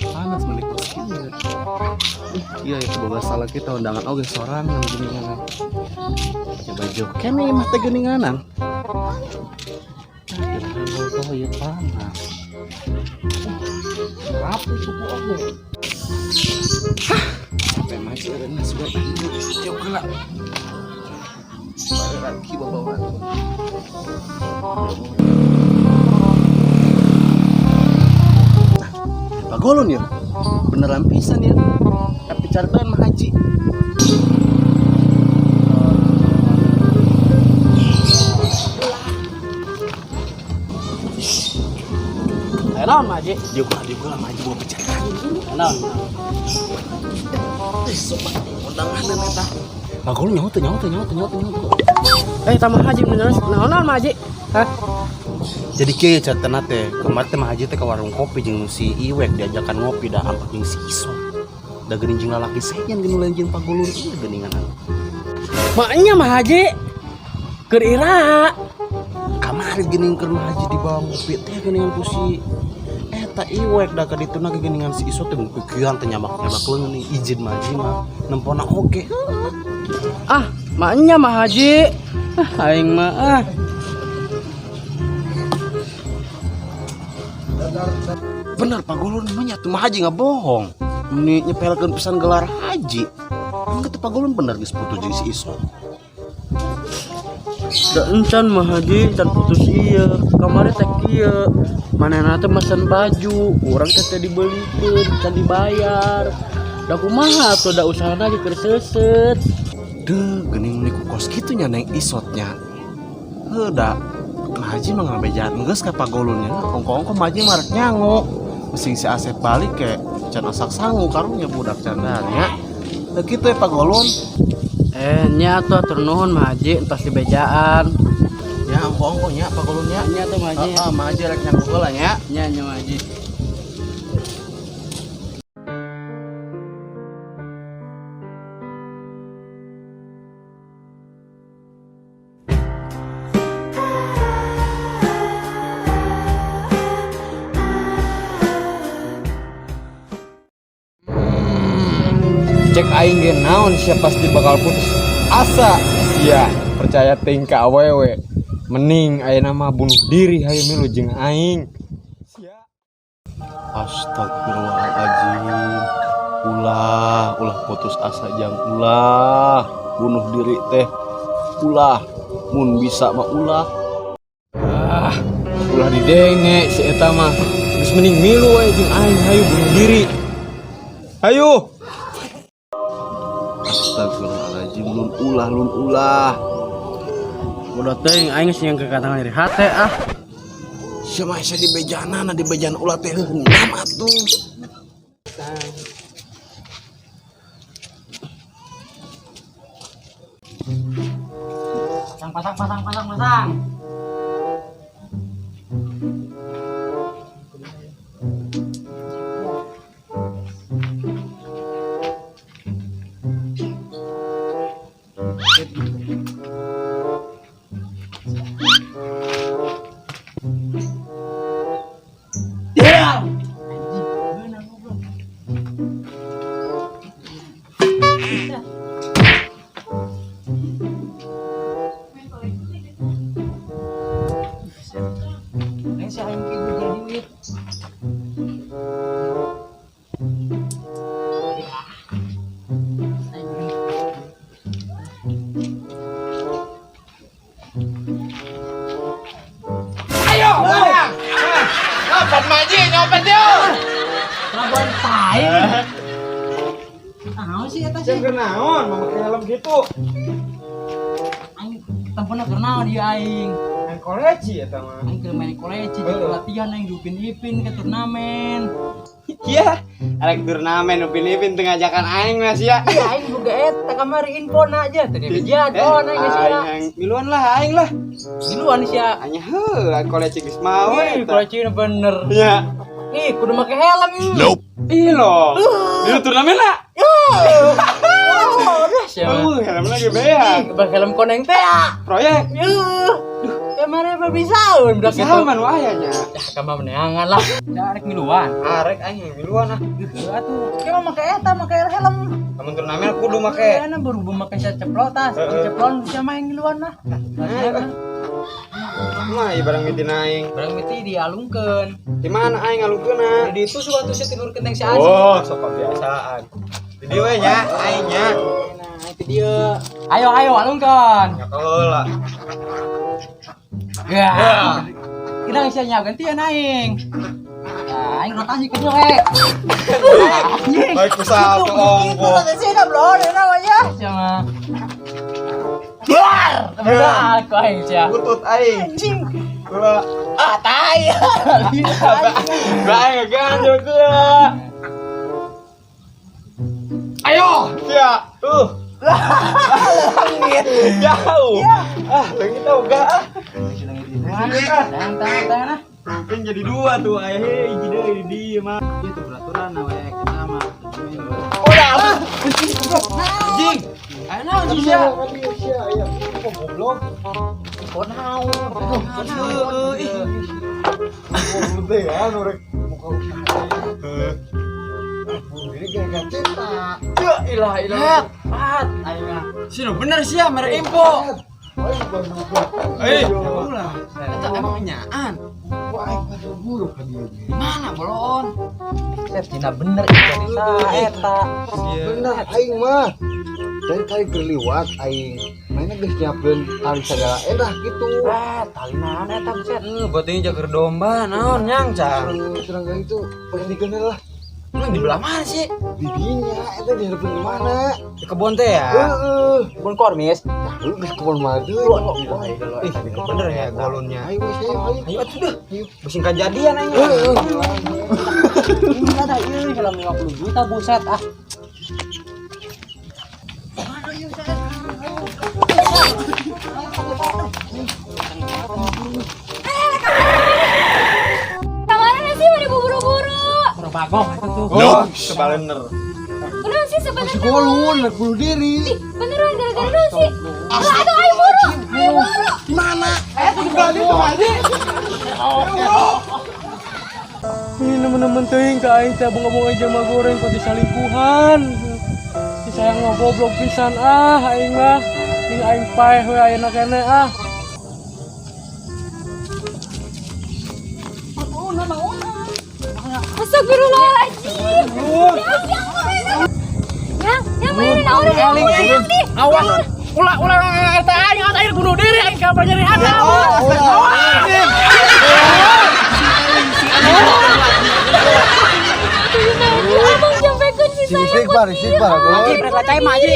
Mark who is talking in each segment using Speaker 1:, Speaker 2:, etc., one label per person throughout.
Speaker 1: Panas meni kos kieu. Iya itu boga salah kita undangan oge sorangan geuninganan. Pakai baju kene mah teh geuninganan. Oh iya panas. Rapi suku oge. Hah, sampai maju eureun sudah tiup heula. Balik lagi bawa. Pagolon ya, beneran pisan ya. Tapi carian mah haji.
Speaker 2: Ayo naon mah Haji?
Speaker 1: Dia gua mah haji bawa pencarian.
Speaker 2: Naon?
Speaker 1: Eh, sobat, undangan eta. Pagolon nyaho teu nyaho teu nyaho teu nyaho teu nyaho.
Speaker 2: Eh tambah Haji bener naon naon mah Haji? Hah?
Speaker 1: Jadi kieu caritana teh, kemarin teh mah haji teh ke warung kopi jeung si Iwek diajakan ngopi dah ampak jeung si Iso. Da geuning jeung lalaki sejen geuning lain jeung pagolon ieu geuninganan.
Speaker 2: Maknya mah Haji. Keur ira.
Speaker 1: Kamari geuning keur mah haji dibawa ngopi teh geuningan ku si eta Iwek da ka dituna ge geuningan si Iso teh pikiran teh nyamak-nyamak leungeun nih izin mah haji mah nempona oge.
Speaker 2: Ah, maknya mah Haji. Ah, aing mah ah.
Speaker 1: Bener pagolon mah nya tuh mah haji nggak bohong. Ini nyepelkeun pisan gelar haji. Emang kitu pagolon bener geus putus jeung si Iso.
Speaker 2: Da encan mah Haji, can putus ieu. Kamari teh kieu. Manehna teh mesen baju, urang teh teh dibelikeun, can dibayar. Da kumaha atuh da usahana ge keur seuseut.
Speaker 1: Duh, geuning meuni ku kos kitu nya neng isotnya. Heuh da Mah haji mah ngabejaan geus ka pagolonnya. Ongko-ongko mah haji mah rek nyangu. Mesing si Asep balik ke can asak sangu karunya budak candanya. Teu kitu ya pagolon.
Speaker 2: Eh, nya atuh atur nuhun mah Haji, entos dibejaan.
Speaker 1: Ya ongko-ongko nya pagolon nya.
Speaker 2: Nya tuh mah Haji.
Speaker 1: Heeh, mah haji rek nyangu heula nya.
Speaker 2: Nya nya mah Haji.
Speaker 3: Cek aing ge naon sia pasti bakal putus asa sia percaya teuing ka awewe mending ayeuna mah bunuh diri hayu milu jeung aing sia.
Speaker 1: Astagfirullahaladzim. Ulah, ulah putus asa jang ulah. Bunuh diri teh ulah. Mun bisa mah ulah.
Speaker 3: Ah, ulah didenge si eta mah geus mending milu we jeung aing hayu bunuh diri hayu.
Speaker 1: Astagfirullahaladzim, lun ulah, lun ulah.
Speaker 2: Bodoh teuing aing geus yang kekatangan nyeri hate ah.
Speaker 1: Sia mah sia di bejanana, di bejan ulah teh heuh nam atuh.
Speaker 2: Pasang pasang pasang pasang pasang.
Speaker 3: Ayo, barang. Nyopet maji, nyopet yuk.
Speaker 2: Kelabuan tai. Naon sih eta sih?
Speaker 3: Jam kenaon, mau pakai helm gitu.
Speaker 2: Aing tempona keur naon ieu aing?
Speaker 3: Main koleci eta mah.
Speaker 2: Aing keur main koleci jeung latihan aing di Upin Ipin ke turnamen.
Speaker 3: Iya, arek turnamen Upin Ipin teu ngajakan aing mas ya.
Speaker 2: Iya aing boga eta kamari info na aja tadi beja don aing geus sia.
Speaker 3: Aing miluan lah aing lah.
Speaker 2: Miluan sia.
Speaker 3: Anya heuh, koleci geus mau
Speaker 2: Ih,
Speaker 3: eta.
Speaker 2: koleci bener.
Speaker 3: Iya.
Speaker 2: Ih, kudu make helm.
Speaker 1: Nope.
Speaker 3: Ih loh. Di turnamen lah.
Speaker 2: Oh, dah sia.
Speaker 3: Oh, helm lagi beak.
Speaker 2: Ih, helm koneng teh ya.
Speaker 3: Proyek.
Speaker 2: Yuh. Kemarin berbisaun budak itu.
Speaker 3: Sama nu aya nya.
Speaker 2: Ya, kamu meneangan lah. Ya, arek miluan.
Speaker 3: Arek aing miluan ah.
Speaker 2: Heeh atuh. Kayak mah make eta, make helm.
Speaker 3: Lamun turnamen kudu make.
Speaker 2: Kayaknya berhubung make ceplo tas, ceplon bisa main ngiluan mah.
Speaker 3: Mah ieu barang miti aing.
Speaker 2: Barang miti dialungkeun.
Speaker 3: Di mana aing ngalungkeunna?
Speaker 2: Di itu suatu si tidur kenteng si Aji.
Speaker 3: Oh, sok kebiasaan. Di dieu we nya aing nya.
Speaker 2: Nah, itu dia. Ayo ayo alungkeun.
Speaker 3: Ya heula.
Speaker 2: Ya. Kita bisa gantian aing. Nah, aing rotasi ke dia we. Anjing.
Speaker 3: Baik usaha tuh ongko.
Speaker 2: Rotasi na bro, namanya. Sama. Keluar. Benar aku aing sia.
Speaker 3: Butut aing.
Speaker 2: Anjing.
Speaker 3: Heula.
Speaker 2: Ah, tai.
Speaker 3: Gua aing ngeganjel heula. Ayo, sia. Tuh. Langit. Jauh. Ah, leungit tau gak ah.
Speaker 2: Tangan tangan tangan ah.
Speaker 3: Kan jadi dua tuh, ayah hiji deui di dieu mah.
Speaker 2: Itu peraturan we kita mah.
Speaker 3: Udah. Anjing.
Speaker 2: Ayo naon sih sia?
Speaker 3: Kok goblok?
Speaker 2: Kok naon?
Speaker 3: Heeh, ih. Goblok teh ya nu rek muka usaha. Heeh. Ini gara-gara cetak.
Speaker 2: Ya ilah ilah. Pat aing mah.
Speaker 3: Sino bener sih ya merek info. Eh, ulah. Eta emang nyaan.
Speaker 1: Wah, aing pada buruk hadiahnya.
Speaker 3: Mana bolon?
Speaker 2: Set dina bener itu bisa eta.
Speaker 1: Bener aing mah. Dari tadi berliwat aing. Mainnya geus nyiapkeun tali segala edah gitu.
Speaker 2: Ah, tali naon eta buset.
Speaker 3: Buat ini jagar domba, naon nyang cang.
Speaker 1: Serangga itu pengen digenel lah.
Speaker 3: Emang di belah mana sih?
Speaker 1: Didinya eta di hadapan mana?
Speaker 3: Di kebun teh ya.
Speaker 1: Heeh.
Speaker 2: Kebun kormis.
Speaker 1: Nah, lu geus kebon madu.
Speaker 3: Ih, bener ya golonnya.
Speaker 1: Ayo wes ayo ayo.
Speaker 3: Ayo atuh dah. Besing kejadian aing.
Speaker 1: Heeh.
Speaker 2: Ini ada ieu dalam 50 juta buset ah.
Speaker 4: Kemana sih pada buru-buru?
Speaker 2: Kurang bagong itu tuh.
Speaker 3: Oh, sebener.
Speaker 4: Beneran sih sebenarnya.
Speaker 1: Golun rek bunuh diri.
Speaker 4: Ih, beneran gara-gara naon sih? Lah, aduh, ayo buru, ayo buru.
Speaker 1: Mana?
Speaker 2: Ini temen-temen teuing ka aing teh bunga-bunga jelema goreng kok disalingkuhan. Si sayang mah goblok pisan ah aing mah. Ning aing paeh we ayeuna keneh ah.
Speaker 4: Astagfirullahaladzim. Yang, yang mainin naon yang yang di.
Speaker 2: Awas ulah ulah eta aing aing bunuh diri aing kapan nyeri hati.
Speaker 4: Abang sampaikan si sayang.
Speaker 1: Istighfar, istighfar.
Speaker 2: Haji prek cai mah haji.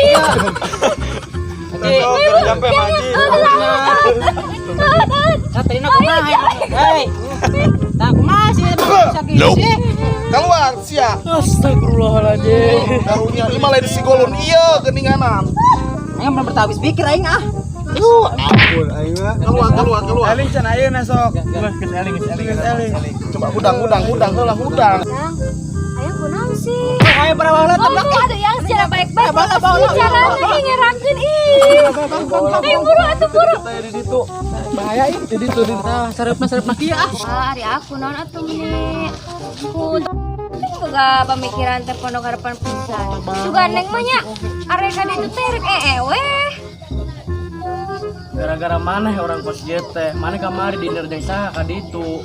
Speaker 2: Haji.
Speaker 3: Sampai mati.
Speaker 2: Satrina kumaha? Hei. Tah kumaha sih emang bisa kieu sih?
Speaker 1: Keluar sia.
Speaker 2: Astagfirullahaladzim.
Speaker 1: Karunya ieu mah lain si golun ieu geuninganan.
Speaker 2: Aing belum bertabis pikir aing ah.
Speaker 1: Ampun aing mah. Keluar keluar keluar.
Speaker 3: Eling can ayeuna sok.
Speaker 2: Geus eling geus eling
Speaker 3: Eling.
Speaker 1: Coba hudang hudang hudang heula hudang.
Speaker 4: Yang, ayang kunaon sih?
Speaker 2: Ayo berawal
Speaker 4: Oh, ada yang secara baik-baik. Caranya nih ngerangkeun ih. Ayo buru atuh buru.
Speaker 2: Di ditu. Bahaya ih di ditu di tah sareupna sareupna kieu ah.
Speaker 4: Ah, ari aku naon atuh meni. Ku boga pemikiran teh pondok harapan pisan. Juga neng mah nya arek ka ditu teh rek ee weh.
Speaker 2: Gara-gara maneh orang kos ieu teh, maneh kamari dinner jeung saha ka ditu.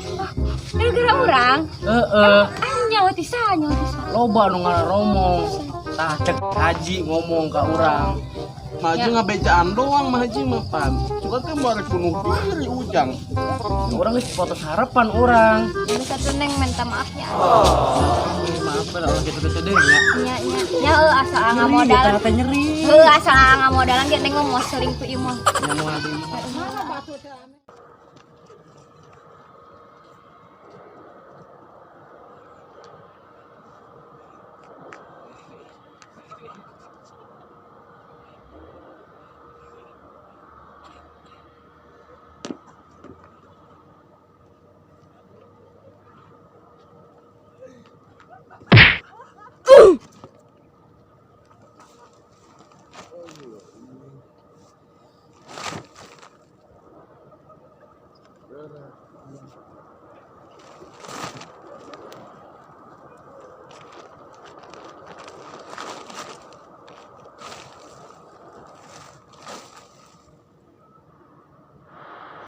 Speaker 4: Gara-gara urang.
Speaker 2: Heeh,
Speaker 4: Ah nyawa ti saha nyawa ti saha.
Speaker 2: loba nu ngaromong. Tah cek haji ngomong ka urang.
Speaker 1: Maju ngabejaan doang mah haji mah pan. Suka teh mau rek bunuh diri ujang.
Speaker 2: Urang geus foto harapan urang.
Speaker 4: Jadi satu neng minta maafnya.
Speaker 2: Maaf lah orang kitu teh deui nya.
Speaker 4: Nya nya nya heuh asa ngamodalan.
Speaker 2: Teh nyeri.
Speaker 4: Heuh asa ngamodalan ge neng mah mau selingkuh ieu mah.
Speaker 2: Nya moal deui.
Speaker 4: Mana batu teh?